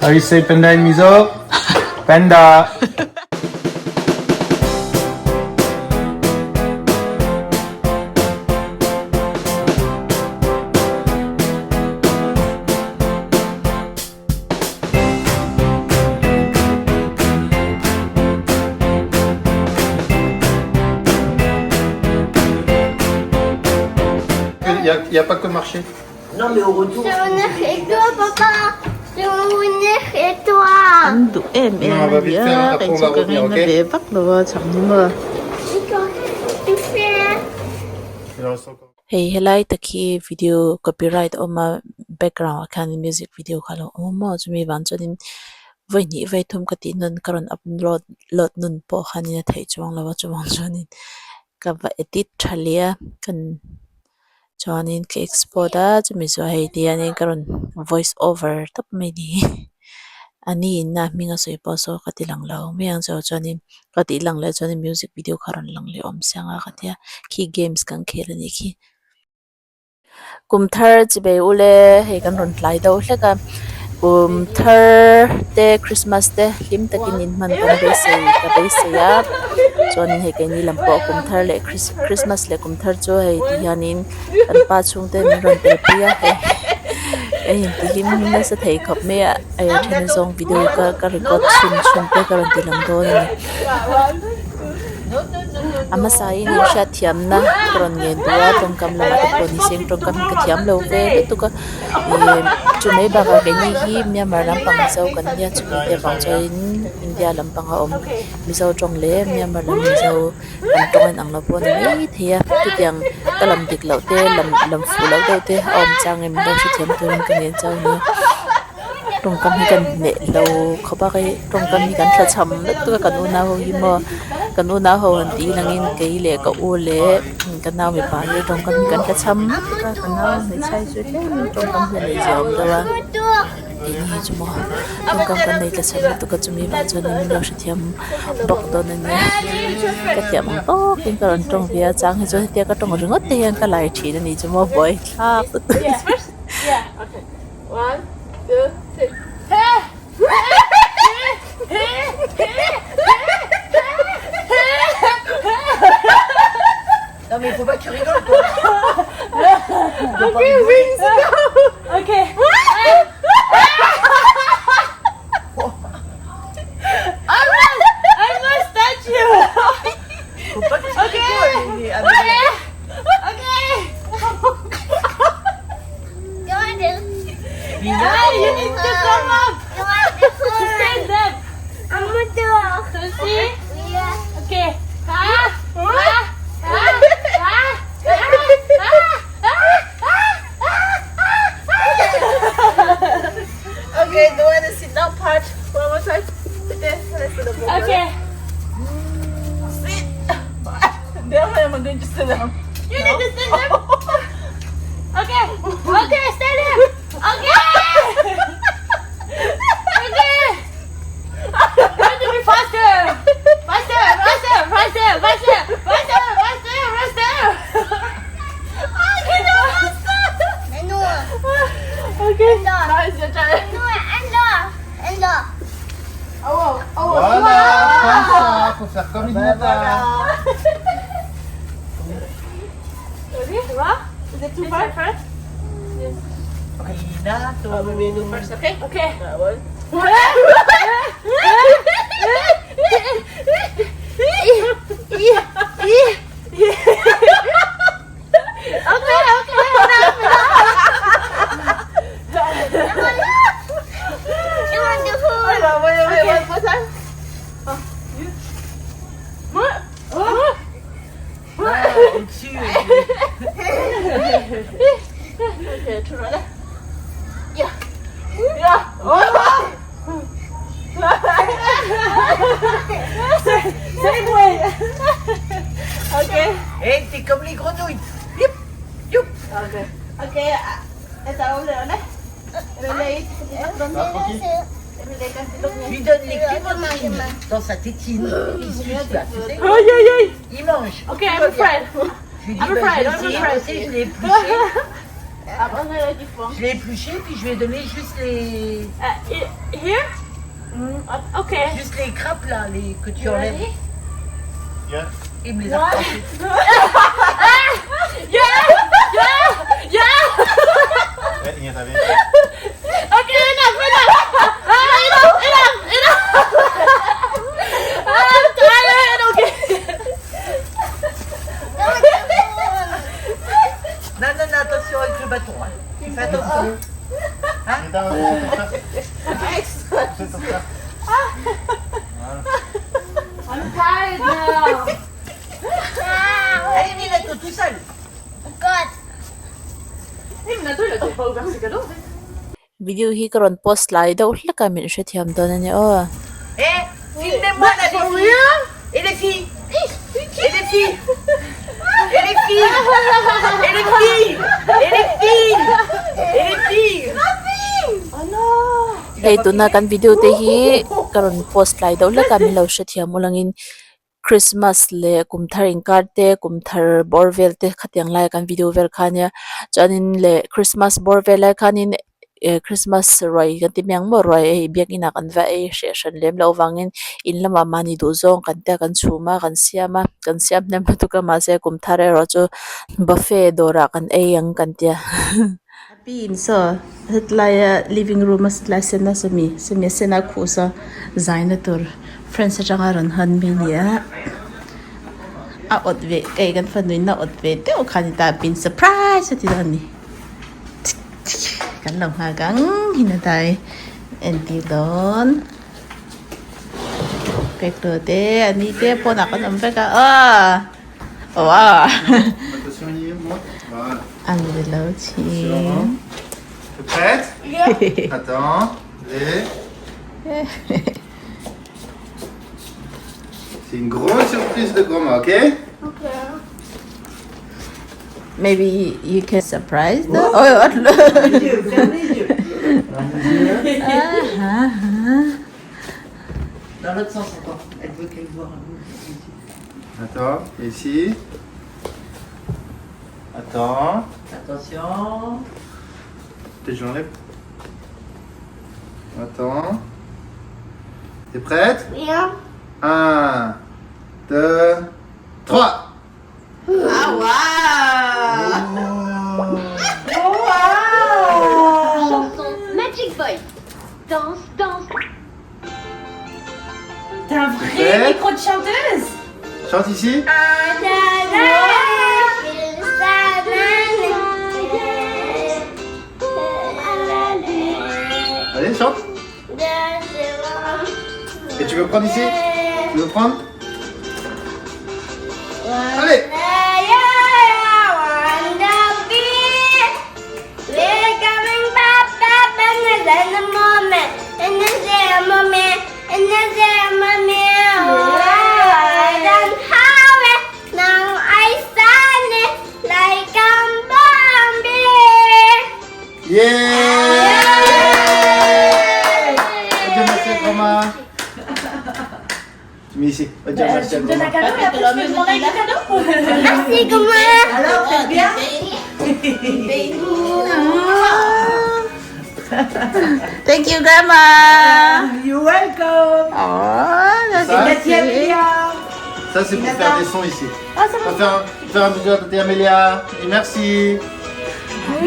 How you say panda in Mizo? Panda. Il n'y a pas que marcher. Non mais au retour. An duh em em a ni a kei chu ka ngaina ve vak lo a chang ni maw. Hei helai tak hi video copyright a awm a background ah khan music video kha a lo awm a maw chumi vang chuanin vawi hnih vawi thum ka tih nawn ka rawn upload load nun pawh khanin a theih chuang lo a chuvang chuanin ka va edit tha leh a kan chuanin ka export a chumi zawh hei ti hianin ka rawn voice over tawp mai ni a ni in a hming a sawi pawh saw ka ti lang lo mai ang chu chuanin ka tih lang leh chuanin music video kha a rawn lang leh awm siang a ka tia khi games kan khel a nih khi. Kum thar chi bei ule hei kan rawn tlai deuh hlek a kum thar te Christmas te hlim takin in hman kan beisei ka beisei a chuanin hei keini lam pawh kum thar leh Christmas leh kum thar chu hei ti hianin kan pa chhungte min rawn tel pui a hei a intihlim nasa thei khawp mai a hei a then zawng video ka ka record chhun chhun te ka rawn ti lang dawn a ni. A hmasa in in hriat thiamna ka rawn ngen duh a tawngkam lamah te pawh ni se tawngkam hi ka thiam lo ve lutuk a ih chu mai bakah keini hi Myanmar lampang Mizo kan nia chumi te avang chuanin India lampanga awm Mizo tawng leh Myanmar lam Mizo kan tawng a inang lo pawh a ni mai thei a chutiang ka lam dik loh te lam lam fuh loh deuh te a awm chang em lo hrethiam turin ka ngen chau nia. Tawngkam hi kan hneh lo khawp a hei tawngkam hi kan thlachham lutuk a kan unau ho hi maw kan unau ho han tih langin kei leh ka u leh ka nau mipa hi tawngkam hi kan thlachham lutuk a ka nau hmeichhia hi chu tlemin tawngkam hi a neih zia awm deuh a keini hi chu maw tawngkam kan nei thlachham lutuk a chumi vang chuan min lo hrethiam bawk dawn a nia ka thiam ang tawkin ka rawn tawng ve a chang hi chuan hetia ka tawng ringawt te hian ka lai thin a ni chu maw buaithlak lutuk. One, two, three. Hey! Non mais faut pas que tu rigoles toi. Ok, oui, Ok. I must, I must touch you. Faut pas que tu rigoles. Okay. Okay. Hey, you need to come up. Stand up. Susie. Okay. Ah, ah, ah, ah, ah, ah, Okay, do you want to sit down part one more time? Okay. Sit. Then I'm going to sit down. You need to stand up. Okay. Okay, stand up. Okay. Okay. You need to be faster. Faster, faster, faster, faster, faster, faster, faster. I cannot faster. Okay. Now it's your turn. Voilà, comme ça, faut faire comme Hinata. Ready? Is it too far first? Hinata. Oh, maybe do first, okay? Okay. That one. Okay, okay. Enough, Wait, wait, wait, one more time. Au-dessus. Okay, turn around. Yeah. Yeah. Oh. Same way. Okay. Eh, t'es comme les grenouilles. Youp, youp. Okay. Okay. Ito, ule, ule. Relate. Lui donne les clémentines dans sa tétine. Il suce là, tu sais. Aïe, aïe, aïe. Il mange. Okay, I'm afraid. Je lui dis, I'm bah, afraid, je I'm vais essayer, afraid. tu sais, je l'ai épluché. Je l'ai épluché, puis je lui ai donné juste les. Here? Okay. Juste les crapes là, les, que tu enlèves. Yeah. Il me les a repassées. Okay, enough, enough. Ah, enough, enough, enough. I'm tired. Okay. Non, non, non, attention avec le bâton. Hein. Tu fais attention. I'm tired now. Allez, Minato, tout seul. Hey, Minato, il a toujours pas ouvert ses cadeaux. en fait. Video hi ka rawn post lai deuh hlek a min hrethiam dawn a ni aw. Eh, filmez-moi là, les filles. Et les filles. Et les filles. Et les filles. Et les filles. Et les filles. Et les filles. Hei tuna kan video te hi ka rawn post lai deuh hlek a min lo hrethiam ulangin Christmas leh kum thar inkar te kum thar bawr vel te khatiang laia kan video vel kha ania chuanin leh Christmas bawr vel lai khanin eh Christmas ruai kan ti mai ang maw ruai hei biakin ah kan va ei hreh hran lem loh avangin in lamah mahni duh zawng kan tia kan chhum a kan siam a kan siam hnem lutuk a mahse kum thar erawh chu buffet dawrah kan ei ang kan tia. Pi in saw hetlai a living room a tlai sen a sawmi sawmi a sen a khuh saw zaina tur friends atanga rawn hawn mi a ni a a awt ve kei kan fanu in a awt ve deuh kha a ni ta pin surprise a ti dawn a ni kan lo nghak ang hin a dai entir dawn pek tur te a ni te pawnah kan awm vek a aw wow an ni lo thin. T'es prête? Attends, les. C'est une grosse surprise de grand-mère, ok? Maybe you can surprise the oh, oh. Ferme les yeux, ferme les yeux. Dans l'autre sens encore. Elle veut qu'elle voit. Attends, ici. Attends. Attention. Peut-être j'enlève. Attends. T'es prête? Yeah. 1, 2, 3. Ah wow! Chanson Magic Boy. Danse, danse. T'as un vrai Prête micro de chanteuse Chante ici. Allez, chante. Et tu veux prendre ici? Tu veux prendre? Allez. Yeah! Ok, merci à grand-mère. Tu mets ici. Ok, merci à Tu me donnes un grand-mère. cadeau et après tu peux demander un cadeau Merci, grand-mère. Alors, c'est bien? Thank you, Grandma. You're welcome. Oh, that's Ça, Merci Amélia. Ça, c'est pour faire des sons ici. On va faire un bisou à tata Amélia. Dis merci.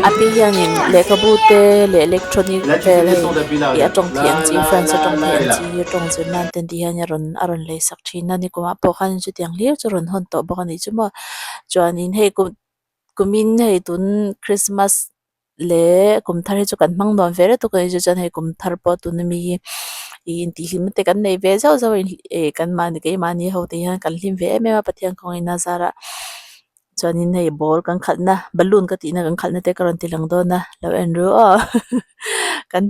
Api hianin lehkhabu te leh electronic Là, tu fais vel des hei sons d'Api là. ih a Regarde. tawng Là, thei ang chi là, friends a là, tawng là thei et ang là. chi hi tawng zir nan ten ti hian a rawn a rawn lei sak thin a ni kumah pawh khan chutiang hlir chu rawn hawn tawh bawk a nih chu maw chuanin hei kum kumin hei tun Christmas leh kum thar hi chu kan hmang nuam ve lutuk a ni chu chuan hei kum thar pawh tun ami hi ih intihhlim te kan nei ve zauh zauh a eh kan mahni keimahni ho te hian kan hlim ve em em a Pathian kawngin a zarah chuanin hei ball kan khalhna balloon ka tihna kan khalhna te ka rawn ti lang dawn a lo en ru aw kan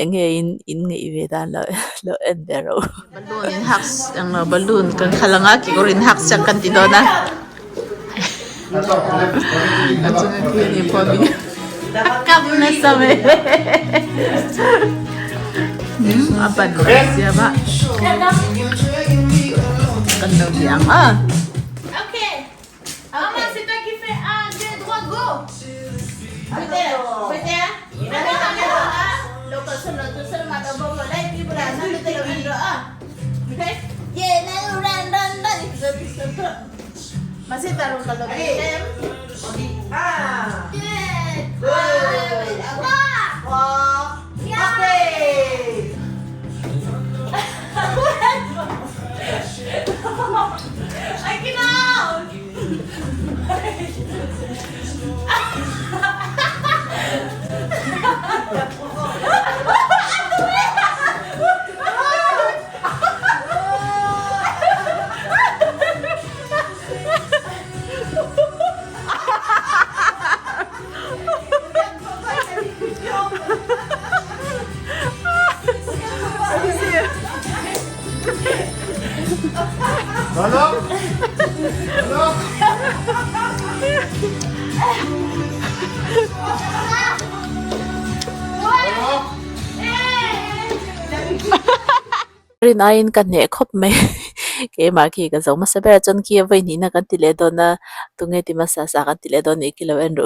eng nge in in ngeih ve dan lo lo en ve ro. Balloon in hak englo balloon kan khalh ang a kekawr in hak siak kan ti dawn a Attends, enlève, enlève a là-bas. chunga khi a ni pawh a mi a kam nasa mai a ban kan siam a kan lo bia ang a. Ok. Maman, c'est toi qui fais 1, 2, 3, go. Rin aiin ka hneh khawp mai keimah khi ka zo hmasa ber a chuan khi a vawi hnihna kan ti leh dawn a tunge ti hmasa sa kan ti leh dawn nih khi lo en ru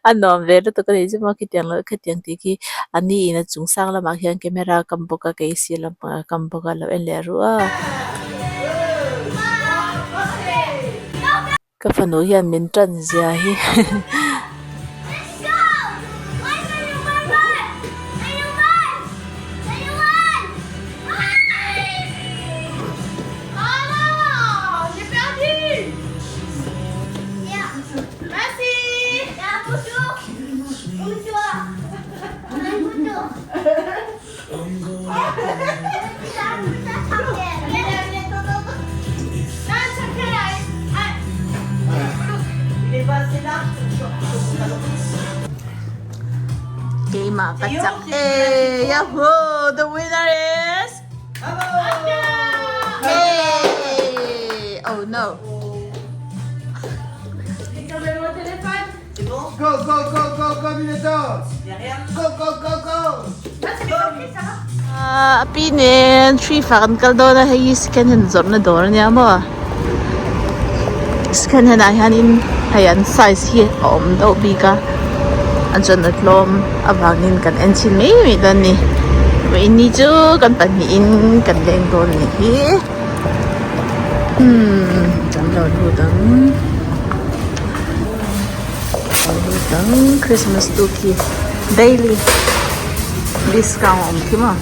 a nuam ve lutuk a nih chu maw khitiang lo khitiang tih khi a ni in a chung sang lamah khian camera a kam bawk a kei sir lampangah a kam bawk a lo en leh ru a. Ka fanu hian min tan zia hi. Keimah ka chak e yahoo the winner is Hey oh no Go go go go go Minotaur Go go go go A pi nen hri fak an kal dawn a hei hi second hand zawrhna dawr ania maw second hand ah hianin hei an size hi a awm deuh bik a a chuan a tlawm avangin kan en chhin mai mai dawn a ni vawiin chu kan pahnihin kan leng dawn a nih hi umm kan lo lut ang. Christmas tu khi daily discount a awm khi maw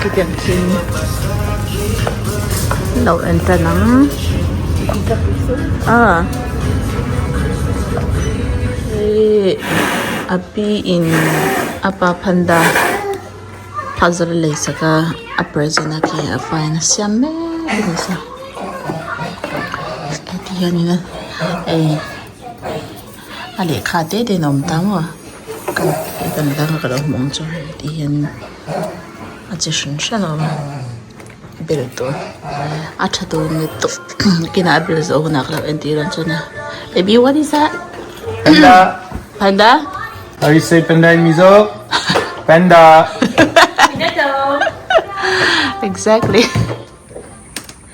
khitiang khi lo en tan ang ah hei a pi in a pa phanda puzzle a lei sak a a present a khi a fine a siam mek a ni sa heti hianin hei a lehkha te te in a awm ta maw kan dang a ka lo hmuh ang chu hei ti hian a chi hran hran a awm a bel tur a tha tur lutuk kinah a bel zawh hunah ka lo entir ang chuan a baby what is that Panda panda How you say panda in Mizo? Panda. Exactly.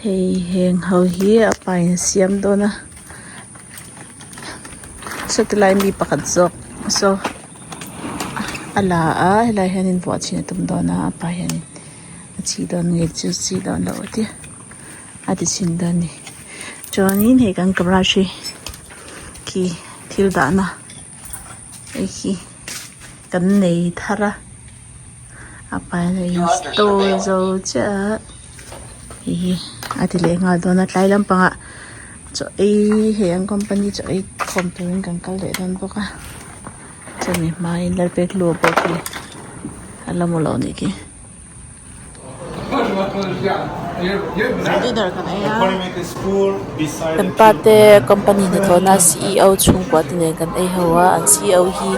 Hei heng ho hi a pa in a siam dawn a sawtilai mi pakhat zawk saw a la a helai hian in vuah chhin a tum dawn a a pa hian a chhi dawn nge chu chi dawn loh a tia a ti chhin dawn a ni chuanin hei kan garage hi khi thil dahna hei hi kan nei thar a a pain a install zo chiah a hei hi a ti leh nghal dawn a tlai lampangah chaw ei hei an company chaw ei khawm turin kan kal leh dawn bawk a chumi hmain lalpekhlua pawh khi a la mu lo anih khi. Dinner kan ei a kan pa te company hnathawhna ceo chhungkua te nen kan ei ho a an ceo hi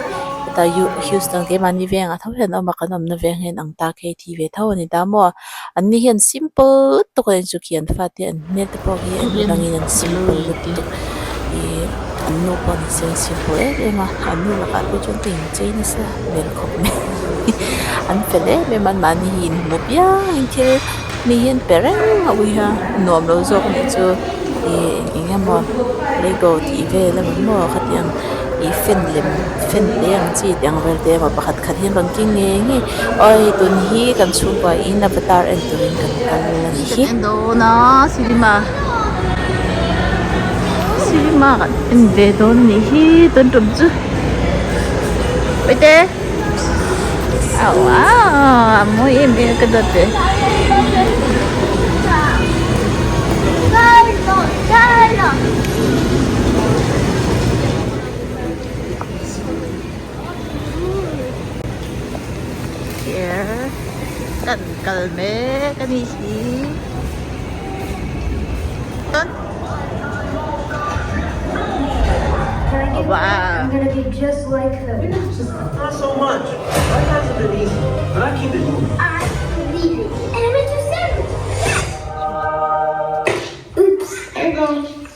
hetah Houston keimahni vengah tho hian a awm a kan awmna veng hian ang tak hei thi ve tho a ni ta maw an ni hian simple lutuk a ni chu khi an fate an hmel te pawh hi an dangin an simple lutuk ihh an nu pawh ni se an simple em em a an nu lakah phei chuan ka inchei nasa hmel khawp mai an fel em em a anmahni hi inhmu piangin thil mi hi an pe reng a ui a nuam lo zawk anih chu ih eng emaw lego tih vel emaw maw khatiang. Ih fan lem fan te ang chi tih ang vel te emaw pakhat khat hian rawn keng ngei ngei awi tun hi kan chhungkua in avatar en turin kan kal a ni hi. En dawn a cinema cinema kan en ve dawn a nih hi tun tum chu Paite wow a mawi em em ka dawt ve. Here kan kal mek a nih hi. Wow. I'm gonna be just like her. Not so much. Life hasn't been easy, but I keep it moving. I believe it. And I'm into seven. Oops. Okay.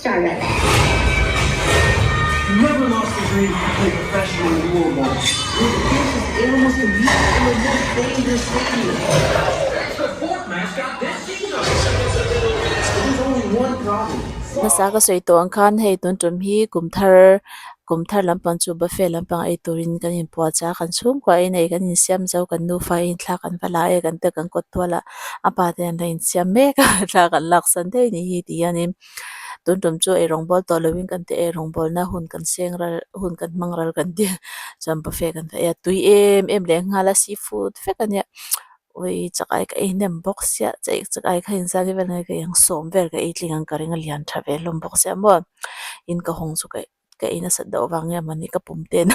Sorry about that. Never lost a dream to play professional war ball. We're the fiercest animals in the in the most dangerous stadium. That's the fourth mascot this season. But there's only one problem. Hmasa ka sawi tawh ang khan hei tun tum hi kum thar kum thar lampang chu buffet lampang ei turin kan inpuah chah a kan chhungkua in ei kan insiam zo kan nufa in thla kan va la e kan te kan kawt tual a a pa te an la insiam mek a thla kan laksan daih a nih hi ti hianin tun tum chu ei rawng bawl tawh lovin kan ti ei rawng bawlna hun kan seng ral hun kan hmang ral kan ti chuan buffet kan va ei a tui em em leh nghal a seafood vek a nia. Ui chakai ka ei hnem bawk sia chaih chakai kha inzai vel nge ka eng sawm vel ka ei tling ang ka ring a lian tha ve hlawm bawk sia maw in ka hawng chu ka ka ei nasat deuh vang nge mawni ka pum ten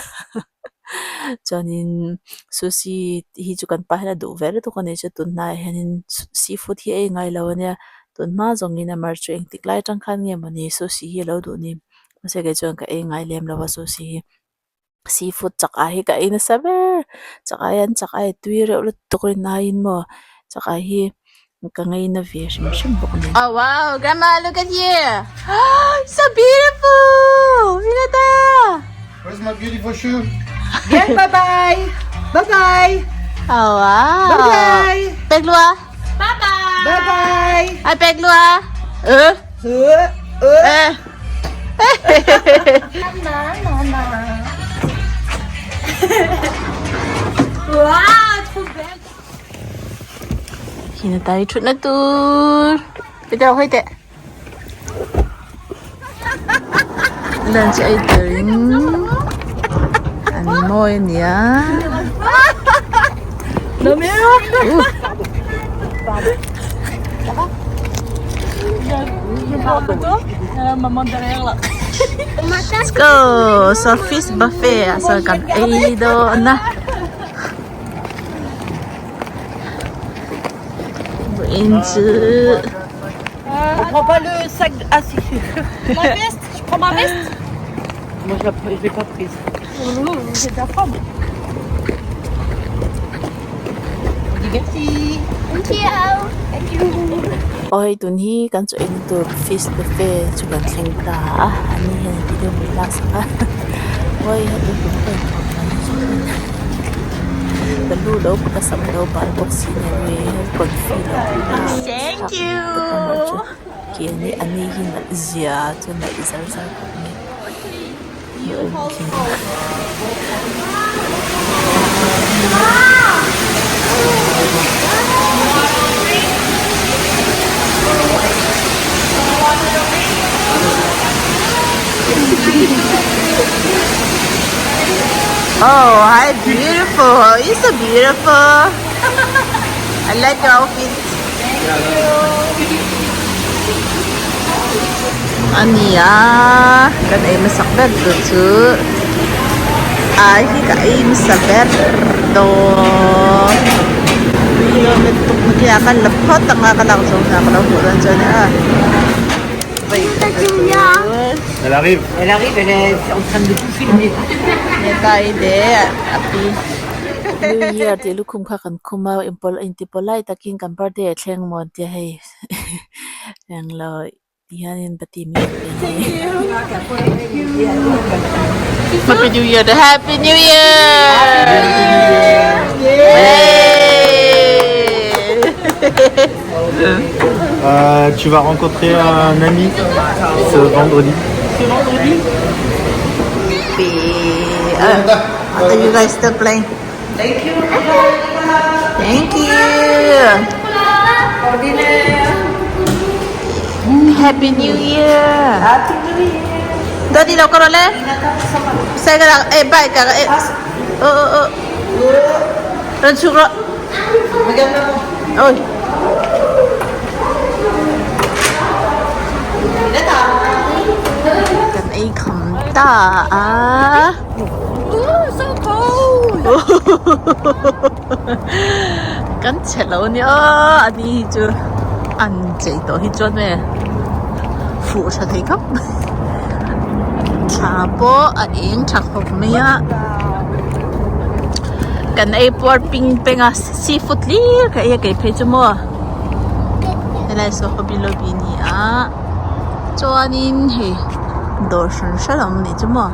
chuanin sushi tih hi chu kan pa hian a duh ve lutuk a ni chu tunhnaiah hianin seafood hi a ei ngai lo ania tunhma zawngin a mar chu engtik lai atang khan nge mawni sushi hi a lo duh ni mahse kei chuan ka ei ngai lem lo a sushi hi. Seafood chakai hi ka ei nasa ber chakai an chakai a tui reuh lutuk rin aiin maw chakai hi ka ngaina ve hrim hrim bawk a ni. Oh wow grandma look at here so beautiful Hinata Where's my beautiful shoe? Bien, bye bye. Bye bye. Oh wow Bye bye. Pek lua Bye bye. Ai pek lua Ừ Ờ, ờ. Hinata hi thutna tur Peter hawi teh Lunch ei turin an mawi a nia. Let's go! So fish buffet ah so kan ei dawn a. Vawiin chu. On prend pas le sac. Ah si. Ma veste, je prends ma veste. Moi je la, je l'ai pas prise. J'ai de la forme. Merci. Thank you. Thank you. Aw hei tun hi kan chaw eina tur fish buffet chu kan thleng ta a ani hian video min lak sak a awi heti tum ka inkhawm dan hi chu ka lu lo ka sam lo bal bawk si nen nge confi lo Thank you. Ki ani ani hi nalh zia chu nalh zar zar khawp mai. Oh, hi, beautiful. You're so beautiful. I like your outfit. A nia kan ei hmasak ber tur chu ai hi ka ei hmasa ber dawn khi ah khan la phawt ang a ka lak zawng hna ka lo hmuh dawn chuan a Elle arrive. Elle arrive, elle est en train de tout filmer. Netai leh a pi. New Year tih lukhum kha kan khum a inti polite takin kan birthday a thleng maw tia hei englo ti hianin bati min pe a ni. Happy New Year Happy New Year! Euh, tu vas rencontrer un ami ce vendredi. Ce vendredi Happy. ni a. What are you guys still playing? Thank you. Thank you. Happy New Year. Happy New Year. Daddy lo kar rawh le. Cycle ah eh bike ah eh aw aw aw rawn chhuk rawh. Oi. Kan ei kham ta a. So cold. Kan chhe lo nia aw ani hi chu an chei tawh hi chuan nge fuh tha thei khawp mai thla pawh a eng tha khawp mai a kan ei puar ping peng a seafood hlir ka ei a kei phei chu maw helai saw hobby lobby a ni a chuanin hei dawr hran hran a awm a nih chu maw.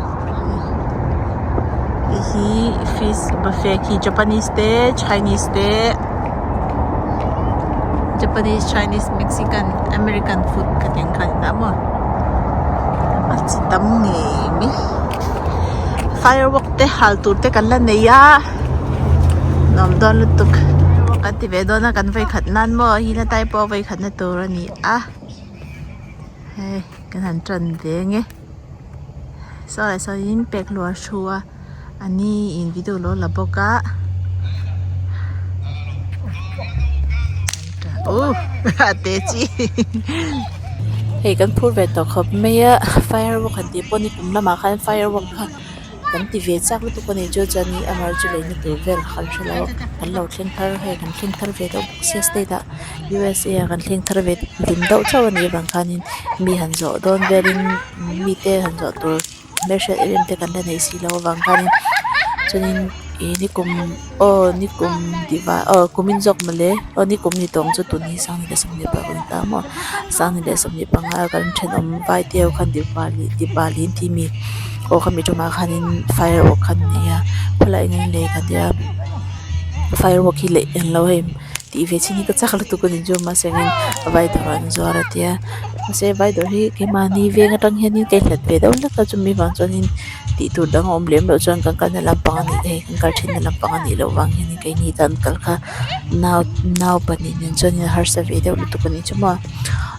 Hei hi fish buffet khi japanese te chinese te japanese chinese mexican american food khatiang kha a ni ta maw a chi tam ngei mai firework te hal tur te kan la nei a nuam dawn lutuk kan ti ve dawn a kan vawikhat nan maw hi na tai pawh vawikhat na tur a ni a hei kan han tan ve ang e. Saw leh sawiin pek luah thu a a ni in video lo la bawk a uh a te chi hei kan phur ve tawh khawp mai a firework han tih pawh ni kum lamah khan firework kha kan ti ve chak lutuk a ni chu chuanin amah chu leina tur vel kan hre lo a kan lo thleng thar hei kan thleng thar ve deuh bawk sia state ah U_S_A ah kan thleng thar ve hlim deuh chauh a nih avang khanin mi han zawh dawn velin mite han zawh tur hmelhriat em em te kan la nei si loh avang khanin chuanin ih nikum aw nikum tih vah aw kumin zawk mawle aw nikum ni tawng chu tun hi sanghnih leh sawmhnih pahnih a ni ta maw sanghnih leh sawmhnih panga kan thenawm vai te ho khan diwali diwali an tih mi aw khami tumah khanin firework kha an nei a khawlai eng eng lei kha tia firework hi lei an lo hei. Tih ve chin hi ka chak lutuk a ni chu mahse engin vai dawr an zuar a tia mahse vai dawr hi keimahni veng atang hianin ka inhlat ve deuh hlek a chumi vang chuanin tih tur dang a awm lem loh chuan kan kalna lampang a nih hei kan kal thinna lampang a nih loh vang hianin keini tan kal kha nau nau pahnih nen chuanin a harsa ve deuh lutuk a ni chu maw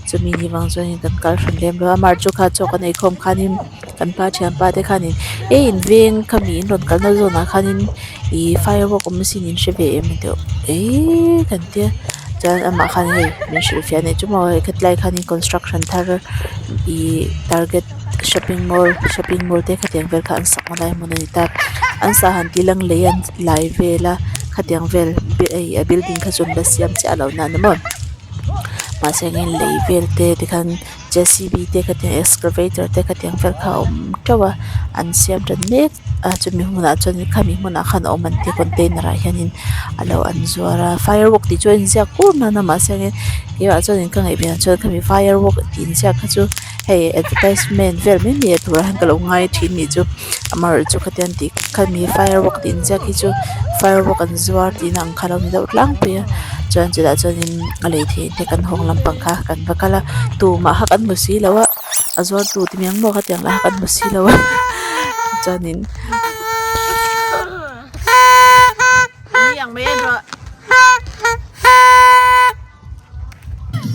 chumi ni vang chuanin kan kal hran lem lo a amaherawhchu kha chaw kan eikhawm khanin. Kan pa thianpa te khanin ei in veng khami in rawn kalna zawnah khanin ih firework awm asin in hre ve em deuh eeii kan tia chuan amah khan hei min hrilhfiah anih chu maw hei khatilai khanin construction thar ih target shopping mall shopping mall te khatiang vel kha an sak na lai hmun a ni ta an sa han ti lang lei an lai vel a khatiang vel a building kha chu an la siam chiah lo na ni maw mahse engin lei vel te tikhan. J_c_b te khatiang excavator te khatiang vel kha a awm teuh a an siam tan mek a chumi hmunah chuan khami hmunah khan a awm an tia container ah hianin a lo an zuar a firework tih chu a inziak kur hman a mahse hengin keimah chuanin ka ngaih ve ang chuan khami firework tih inziak kha chu hei advertisement vel mai mai a turah hian ka lo ngai thin anih chu amaherawhchu khatiang tih khami firework tih inziak hi chu firework an zuar tihna ang kha a lo ni deuh tlangpui a chuan chutah chuanin a lei theih te kan hawng lampang kha kan va kal a tumah kha kan hmu si lo a a zuar tu te miang maw khatiang lah kha kan hmu si lo a chuanin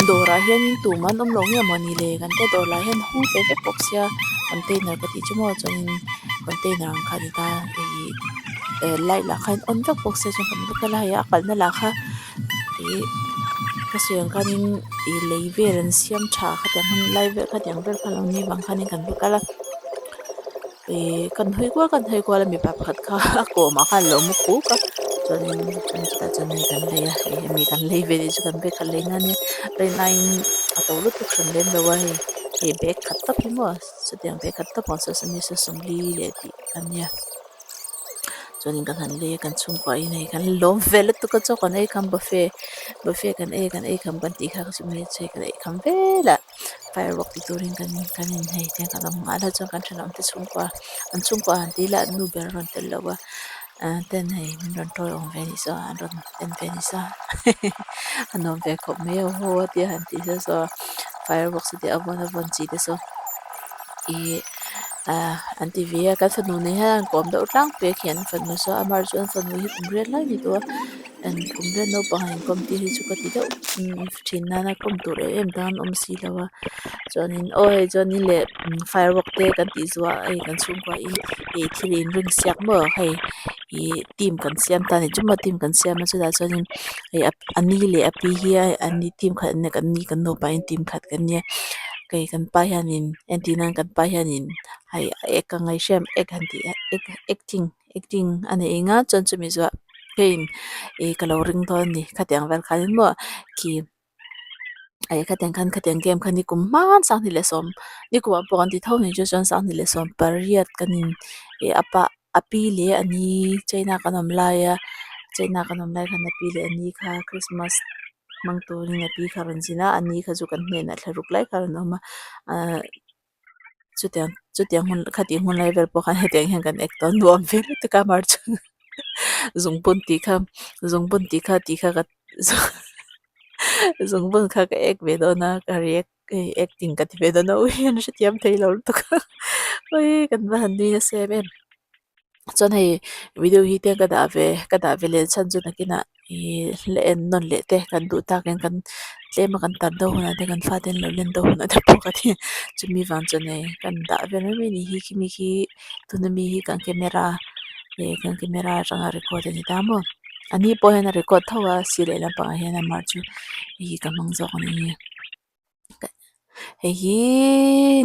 dawrah hianin tumah an awm lo nge mawni le kan tia dawr lah hian hung ve vek bawk sia container ka tih chu maw chuanin container ang kha a ni ta ih eh light lah kha a in on vek bawk sia chuan kan va kal a hei a kalna lah kha. Ih ka sawi ang khanin ih lei vel an siam tha khatiang hun lai vel khatiang vel kha lo ni vang khanin kan va kal a ih kan hawi kual kan hawi kual a mipa pakhat kha a kawmah khan a lo mu kuk a chuanin chutah chuan hei kan lei a hei hemi kan lei ve leh chu kan bag khat lei na ania rin aiin a to lutuk hran lem lo a hei hei bag khat tawp hi maw chutiang bag khat tawp ang saw sawmli leh tih a nia. Chuanin kan han lei a kan chhungkua in hei kan lawm ve lutuk a chaw kan ei kham buffet buffet kan ei kan ei kham kan tih kha chumi chu hei kan ei kham vel a firework ti turin kan kan in hei tiang kan awm nghal a chuan kan thenawm te chhungkua an chhungkua han tih lah an nu ber a rawn tel lo a ah ten hei min rawn tawiawm ve anih saw an rawn en ve anih saw a nuam ve khawp mai a haw a tia han tih saw saw fireworks te a vawn a vawn chi te saw ihh. Ahh an ti ve a kan fanu nen hian an kawm deuh tlangpui a khi an fanu saw amah erawh chu an fanu hi kum riat lai ni tawh a an kum riat naupang han inkawm tir hi chu ka ti deuh thin nana kawm tur em em dang an awm si lo a chuanin aw hei chuanin leh firework te kan tih zuah a hei kan chhungkua in ih thil in rin siak maw hei ih team kan siam ta a ni chu maw team kan siam a chutah chuanin hei a ni leh a pi hi an ni team khat an nia kan ni kan nupa in team khat kan nia kei kan pa hianin entir nan kan pa hianin hei a ek ang a i hriat em ek han tih a ek acting acting a nei eng a chuan chumi zuah hei ih ka lo ring dawn a ni khatiang vel khanin maw khi eh khatiang khan khatiang game kha ni kum hman sanghnih leh sawm ni kum ah pawh kan ti tho ni chu chuan sanghnih leh sawm pariat kan in ih a pa a pi leh a ni china kan awm lai a china kan awm lai khan a pi leh a ni kha christmas hmang turin a pi kha a rawn zin a a ni kha chu kan hnenah thla ruk lai kha a rawn awm a ahh chutiang chutiang hun khatih hun lai vel pawh khan hetiang hian kan ek tawn nuam ve lutuk a mar chu zungbun tih kha zungbun tih kha tih kha ka zungbun kha ka ek ve dawn a ka react hei acting ka ti ve dawn a ui an hrethiam thei lo lutuk a ui kan va han nui nasa em em. Chuan hei video hi te ka dah ve ka dah ve leh chhan chu nakinah ihh la en nawn leh te kan duh takin kan tlem a kan tar deuh hunah te kan fate an lo len deuh hunah te pawh ka ti chumi vang chuan hei kan dah vel mai mai a nih hi khimi khi tuna mi hi kan camera ih kan camera atanga record a ni ta maw a ni pawh hian a record tho a sir leh lampangah hian amah chu hei hi ka hmang zawk a ni. Hei hi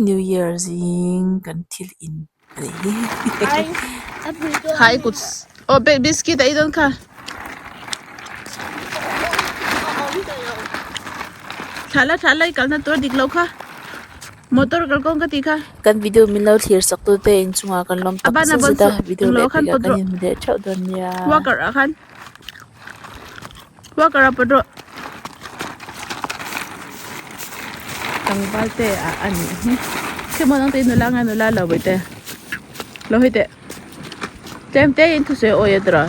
new year zing kan thil in a nih hi. Khai kut aw biscuit a ei dawn kha. Thlah la thlah la i kalna tur a dik lo kha motor kalkawng ka tih kha. Kan video min lo thlir sak tu te inchungah kan lawm tak zet zet a video leh pekah kan inhmu leh theuh dawn nia. Walker ah khan. Walker ah pawt rawh. Tlangval te ah a nih hi. Khi maw nang te nula nge nula lo bawih te. Lo hei teh. Tlem te in thusawi awi a tawrh a.